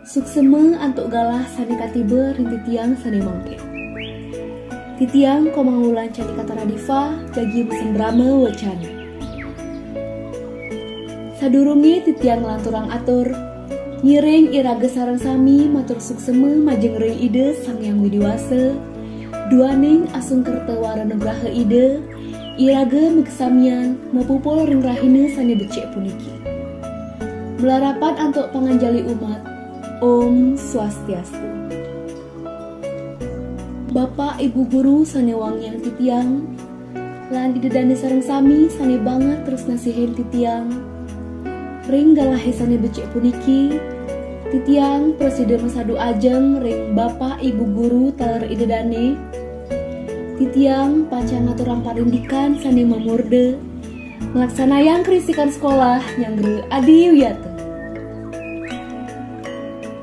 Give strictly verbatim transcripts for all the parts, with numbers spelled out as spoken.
Suksema antuk galah sane katiba ring titiang sane mangkin. Titiang Komang Wulan Cantika Taradifa jagi masembrama wecana. Sadurunge titiang nglanturang atur, ngiring iraga sareng sami matur suksema majeng ring Ida Sang Hyang Widi Wasa, duaning asung kerta wara nugraha Ida, iraga makasamian mapupul ring rahina sane becik puniki. Malarapan antuk panganjali umat, Om Swastiastu. Bapak Ibu Guru sane wangiang titiang, lan Ida Dane sareng sami sane banget terus ngasihin titiang. Ring galahe sane becik puniki, titiang prasida masadu ajeng ring Bapak Ibu Guru taler Ida Dane. Titiang pacang ngaturang parindikan sane mamurda, nglaksanayang karisikan sekolah nyanggra adi wiyata.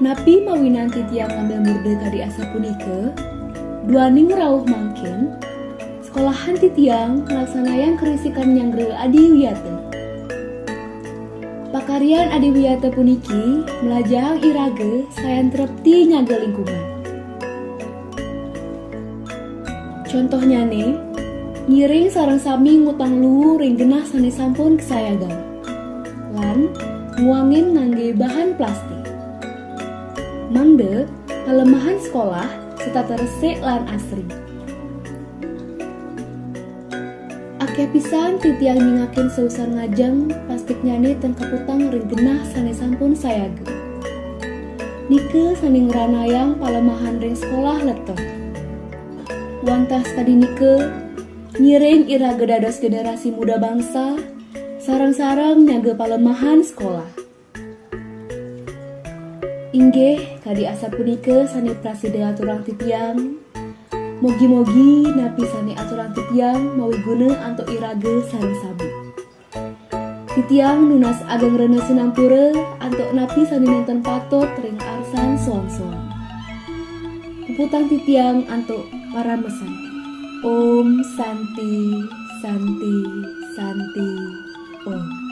Napi mawinan titiang ngambil murda kadi asapunika? Duaning rauh mangkin, sekolahan titiang nglaksanayang karisikan nyanggra adi wiyata. Pakaryan adi wiyata puniki mlajahang iraga sayan trepti nyaga lingkungan. Contohnyane, ngiring sareng sami ngutang luu ring genah sane sampun kasayagang, lan nguangin ngangge bahan plastik. Mangda palemahan sekolah setata resik lan asri. Akeh pisan titiang nyingakin sausan ngajeng plastiknyane tan kaputang ring genah sane sampun sayaga. Nika sane ngranayang palemahan ring sekolah leton. Wantah sakadi nika, ngiring iraga dados generasi muda bangsa, sareng-sareng nyaga palemahan sekolah. Inggih, kadi asapunika sane prasida aturang titiang. Mugi-mugi napi sane aturang titiang mawiguna antuk iraga sareng sami. Titiang nunas ageng rena sinampura antuk napi sane nenten patut ring arsan soang-soang. Puputang titiang antuk parama santi. Om Santi, Santi, Santi, Om.